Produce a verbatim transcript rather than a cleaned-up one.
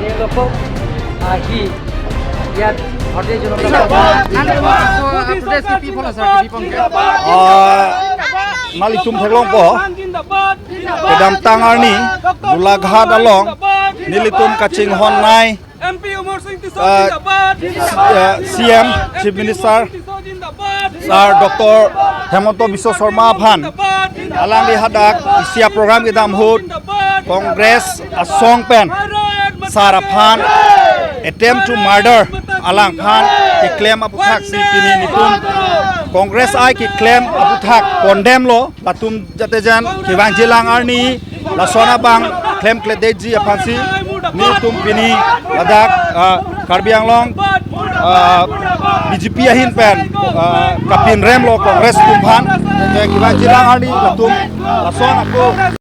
Ahi, ya, Bharatiya Janata Party. Andro, so, uh, protest kipi apotlo, sir, kipi apot? Ah, nanglitum theklongpo, kedamtang arni Golaghat along nelitum kachinghonnei, M P Umar Singh Tisso, ah, jindabad, jindabad, ah, C M, Chief Minister, jindabad, Sir Doctor Himanta Biswa Sarma aphan, jindabad, jindabad, alangli hadak isi a-program kedam ahut, jindabad, Congress asong pen Sir aphan attempt to murder alangphan keklem aputhak si pini nelitum Congress ai keklem aputhak condemn lo, latum jate jan kevangjilang arni lason abang klemkledetji aphansi nelitum pini ladak, ah, Karbi Anglong, ah, B J P ahin pen, ah, kapinrem lo Congress atum aphan. Kevangjilang arni latum lason ako